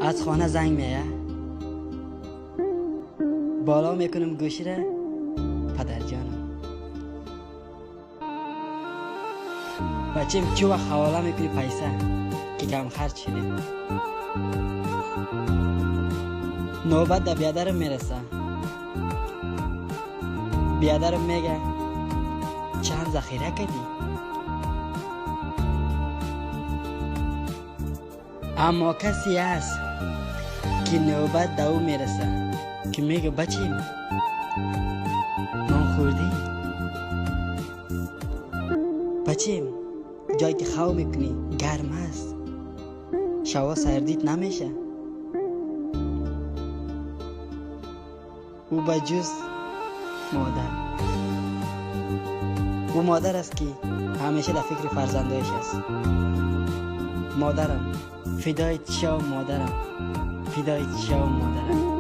از خانه زنگ میایه، بالا میکنم گوشی را، پدرجانم. بچیم چه وقت حواله میکنی پیسه که کم خرج شدیم. نوبت در بیادرم میرسه. بیادرم میگه چند ذخیره کردی؟ اما کسی هست که نوبت در او میرسه که میگه بچیم نان خوردی؟ بچیم جایی که خو میکنی گرم است، شوا سردیت نمیشه. او بجز مادر، او مادر است که همیشه در فکر فرزندایش است. مادرم فدای شو، مادرم فدای شو، مادرم.